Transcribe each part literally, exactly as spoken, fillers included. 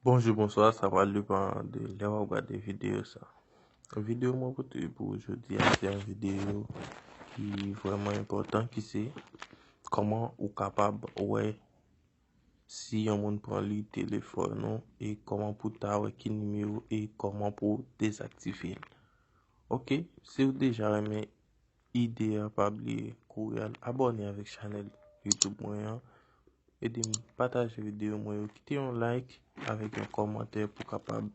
Bonjou, bonswa, sa pral depann de lè w ap gade videyo sa. Videyo mwen pote pou jodi a, se yon videyo ki vrèman enpòtan, ki se kòman ou kapab wè si yon moun pran liy telefòn ou e kòman pou ta wè ki nimewo e kòman pou dezaktive l. Ok, si w deja renmen ide a, pa bliye kouri al abòne avèk chanèl YouTube mwen an. Ede m pataje videyo mwen yo, kite yon like avèk yon kòmantè pou kapab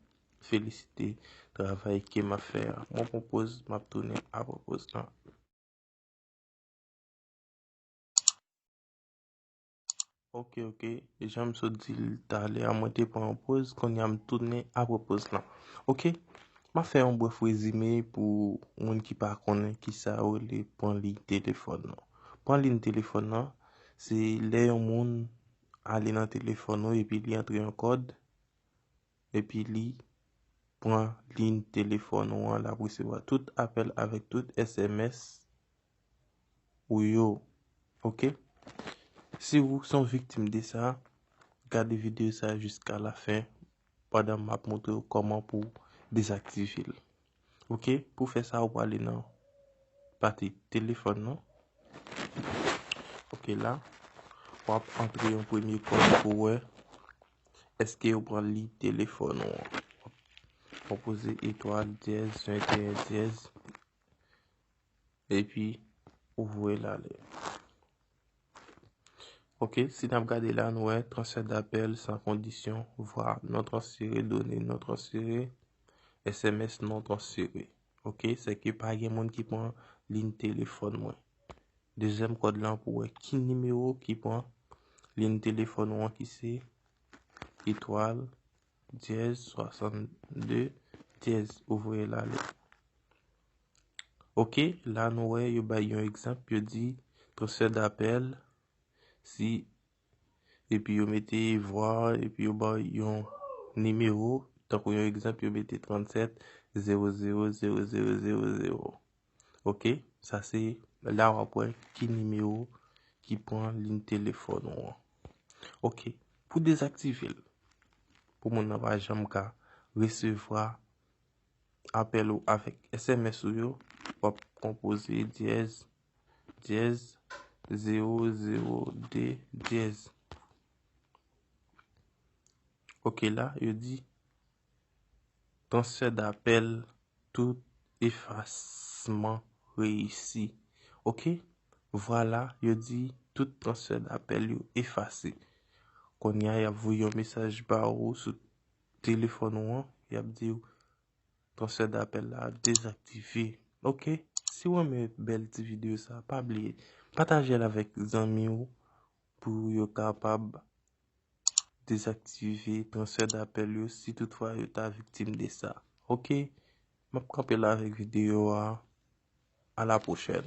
felisite travay ke m ap fè a. Mwen pran poz, m ap tounen apre poz lan. Ok, ok. Jan m sot di l talè a, mwen te pran yon poz, kounye a m tounen apre poz lan. Ok, m ap fè yon brèf rezime pou moun ki pa konnen kisa yo rele pran liy telefòn nan. Pran liy telefòn nan, se lè yon moun ale nan telefòn ou epi li antre yon kòd, epi li pran liy telefòn ou an, l ap resevwa tout apèl avèk tout S M S ou yo. Ok? Si w se yon viktim de sa, gade videyo sa jiska la fen pandan m ap montre w kòman pou dezaktive l. Ok? Pou fè sa, ou prale nan pati telefòn nan. Ok, la, w ap antre yon premye kòd pou wè èske yo pran liy telefòn ou an. W ap konpoze etwal dyèz venteyen dyèz epi ou voye l ale. Ok, si n ap gade la, nou wè transfè dapèl san kondisyon, vwa non transfere, done non transfere, S M S non transfere. Ok, sèke pa gen moun ki pran liy telefòn mwen. Dezyèm kòd lan pou wè ki nimewo ki pran liy telefòn ou an, ki se etwal dyèz swasann de dyèz, ou voye l ale. Ok, la nou wè yo bay yon egzanp, yo di transfè dapèl, si, epi yo mete vwa, epi yo bay yon nimewo, tankou yon egzanp, yo mete trannsèt zewo zewo zewo zewo zewo zewo. Ok, sa se la w ap wè ki nimewo ki pran liy telefòn ou an. Ok, pou dezaktive l, pou moun nan pa janm ka resevwa apèl ou avèk S M S ou yo, w ap konpoze dyèz dyèz zewo zewo de dyèz. Ok, la, yo di transfè dapèl, tout efasman reyisi. Ok, vwala, yo di tout transfè dapèl yo efase. Kounye a, y ap voye yon mesaj ba ou sou telefòn ou an, y ap di w transfè dapèl la dezaktive. Ok, si w renmen bèl ti videyo sa, pa bliye pataje l avèk zanmi w pou yo kapab dezaktive transfè dapèl yo si toutfwa yo ta viktim de sa. Ok, m ap kanpe la avèk videyo a. A la pwochèn.